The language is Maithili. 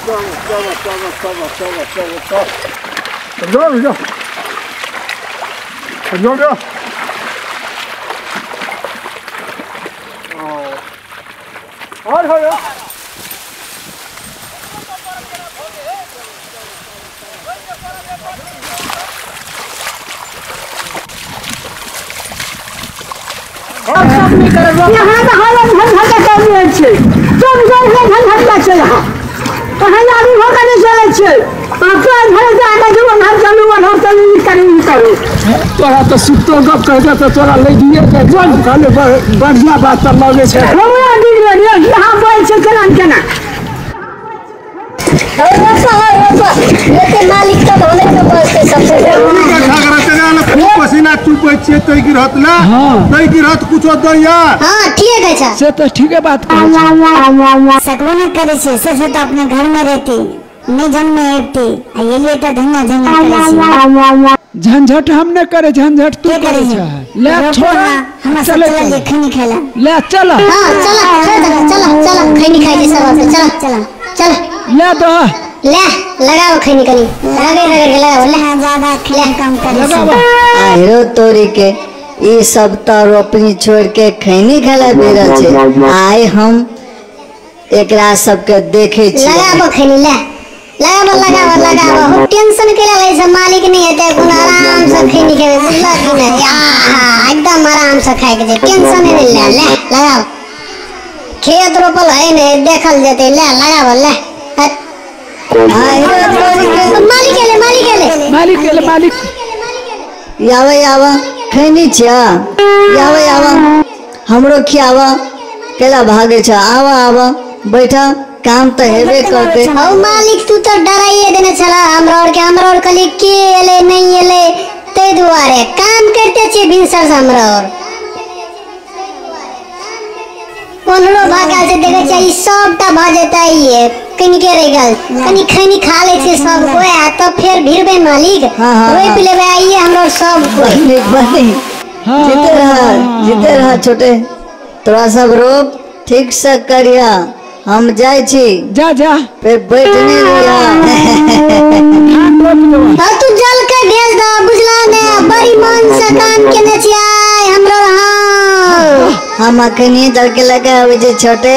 चलो चलो चलो चलो चलो चलो चलो जाओ जाओ जाओ। और हो गया। यहाँ तो हलन हल हल काम होइ छै, सब जल हल हल हल छै। यहाँ तहन आदमी भऽ के नहि चलै छै। काज भरे से आगे जो हम चलू हम चलू ई करू ई करू। तोरा तऽ सुतो गप कह तऽ तोरा लगिए के चल खाली बढ़िया बात तऽ लगे छै। हमरा नीक लगैए यहाँ बोल छै केना केना। लेकिन मालिक तऽ हमरे के बजते सबसे। पसीना चुपै छियै तै गिरहत ला तै गिरहत कुछो दैया। हां ठीक है छै से तऽ ठीके बात कहै छै। सकबो न करै छै से तऽ अपने घर में रहती नहीं जन्म एकती आ एलिए तऽ धन्ना धन्ना करै छै। झंझट हम ने करे झंझट तू करे छै। ले छोड़ हमरा सब चल जे खैनी खाइला। ले चल। हां चल चल चल खैनी खाइ छै सब चल चल चल ले दो ले लगाओ खैनी कनी रगड़ रगड़ के लगाओ ले ज्यादा खैनी कम करे छै। आहिरो तोरी के ई सब त रोपनी छोड़ के खैनी खाला बेरल छै। आइ हम एकरा सबके देखे छी। लगाबो खैनी ले लगाबो लगाबो लगाबो टेंशन के लै छै मालिक नहीं हेतै कोनो आराम से खैनी खेबै बुझलक कि नहीं। आहा एकदम आराम से खाइ के छै टेंशन नहीं ले ले लगाओ। खेत रोपल है नहीं देखल जेतै ले लगाबो ले। मालिक एले मालिक एले मालिक एले मालिक यावा यावा खैनी छिया यावा यावा हमरो खियावा केला भागे छ आवा आवा बैठा काम त हेबे करते। हौ मालिक तू तो डराइए देने छला हमरा और के हमरा और कहली के एले नहीं एले तै दुआरे काम करते छी भिनसर से हमरा और कोनरो भागल छै देखै छियै ई सबटा भ जेतै ये कनि के रहि गेल कनि खैनी खा लै छै सब कोइ आ तब फेर भिड़बै मालिक रोपि लेबै आइए हमरा सब कोइ। जीते रह जीते रह छोटे तोरा सब रोप ठीक से करिया हम जाइ छी। जा जा फिर बैठ नहीं रहिया। तू जल के भेज दह बुझला ने बड़ी मन से काम केने छियै हमरो। हाँ हम अखनी जल के लगे आबै छै छोटे।